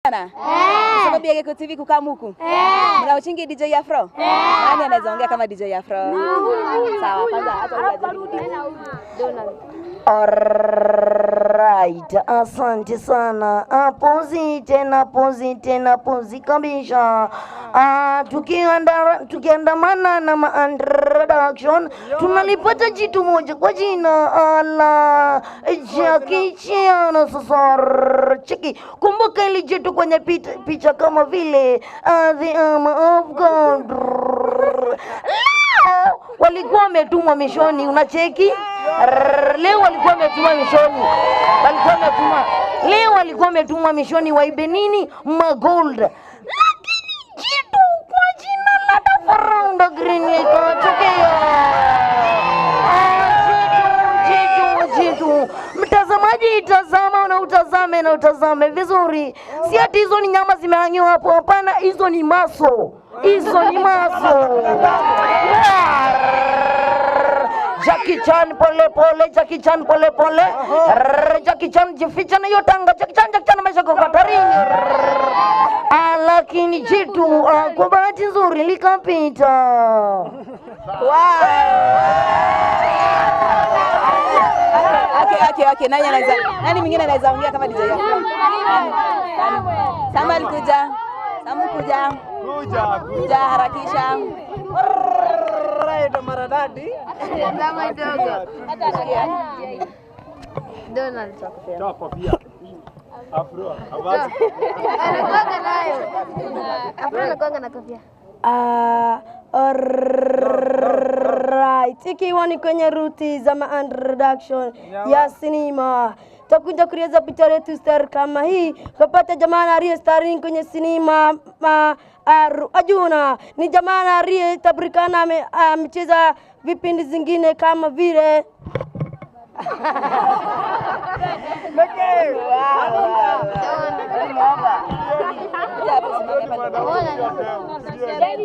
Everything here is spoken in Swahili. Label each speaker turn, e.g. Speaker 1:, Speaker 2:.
Speaker 1: Sana. Sababu ya Geko TV kukaa muku. Mnawatchingi DJ Afro? Nani anaweza ongea kama DJ Afro? Sawa, kwanza hata
Speaker 2: Alright, asante sana. Pozi tena, pozi tena, pozi kabisa. Tukiandamana na introduction tunalipata jitu moja kwa jina la Jackie Chan. Sasa cheki, kumbuka ili jitu kwenye picha kama vile the arm of God. Leo walikuwa wametumwa mishoni, unacheki? Leo walikuwa wametumwa mishoni, walikuwa wametumwa leo, walikuwa wametumwa mishoni waibe nini? Magold. Lakini jitu kwa jina la Dafaranda Green likatokea. Jitu, jitu, jitu. Mtazamaji, tazama na utazame na utazame vizuri, si ati hizo ni nyama zimehangiwa hapo. Hapana, hizo ni maso, hizo ni maso. Jackie Chan pole pole, Jackie Chan pole pole. Jackie Chan jificha na hiyo tanga. Jackie Chan, Jackie Chan maisha kwa hatarini. Lakini jitu kwa bahati nzuri likapita.
Speaker 1: Wow. Okay. Nani anaweza? Nani mwingine anaweza ongea kama DJ Afro? Nani? Samuel kuja. Samu kuja.
Speaker 3: Kuja,
Speaker 1: Kuja harakisha.
Speaker 3: Right, maradadi.
Speaker 4: Tazama dogo. Donald.
Speaker 3: Chapa pia. Afro, habari.
Speaker 4: Anakuanga nayo. Afro anakuanga na kofia.
Speaker 5: Alright, ikiwa ni kwenye ruti za introduction ya sinema takuja kueleza picha letu star kama hii. Kapata jamaa aliye starring kwenye sinema Arjuna ni jamaa aliyetabirikana amecheza vipindi zingine kama vile
Speaker 1: Kuja hapo, simame pale.